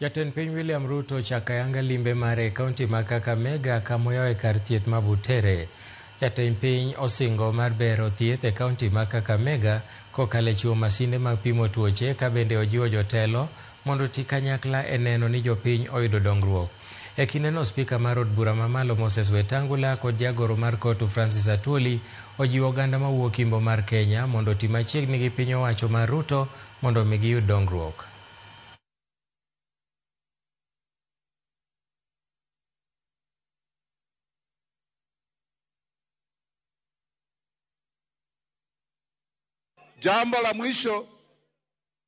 Jatend piny William Ruto ochako ayanga limbe mare e kaunti ma Kakamega kamoyawe kar thieth ma Butere. Jatend piny osingo mar bero thieth e kaunti ma Kakamega kokalo e chiwo masinde mag pimo tuoche ka bende ojiwo jotelo mondo oti kanyakla e neno ni jopiny oyudo dongruok. E kindeno spika mar od bura mamalo Moses Wetangula kod jagoro mar KOTU Francis Atwoli ojiwo oganda mawuok imbo mar Kenya mondo oti machiegni gi piny owacho mar Ruto mondo mi giyud dongruok. Jambo la mwisho,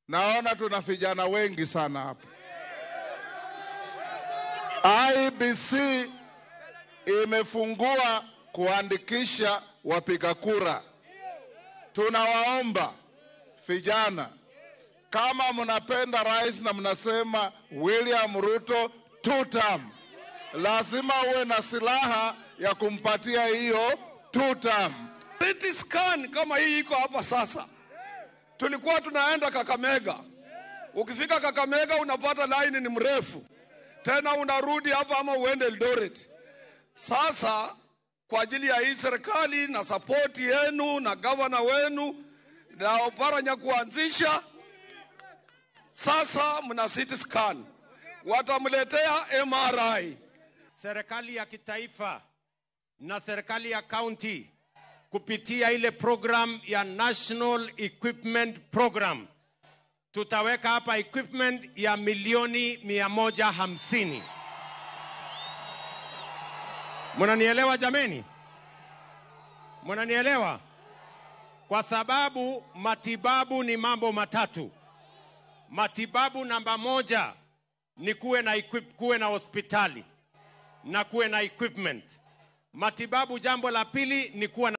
naona tuna vijana wengi sana hapa. IEBC imefungua kuandikisha wapiga kura. Tunawaomba vijana, kama mnapenda rais na mnasema William Ruto two term, lazima uwe na silaha ya kumpatia hiyo two term. CT scan kama hii iko hapa sasa. Tulikuwa tunaenda Kakamega. Ukifika Kakamega unapata line ni mrefu. Tena unarudi hapa ama uende Eldoret. Sasa kwa ajili ya hii serikali na support yenu na governor wenu na Oparanya kuanzisha, sasa mna CT scan. Watamletea MRI. Serikali ya kitaifa na serikali ya county kupitia ile program ya National Equipment Program tutaweka hapa equipment ya milioni 150. Mnanielewa jameni? Mnanielewa? Kwa sababu matibabu ni mambo matatu. Matibabu namba 1 ni kuwe na hospitali na kuwe na equipment. Matibabu jambo la pili ni kuwa na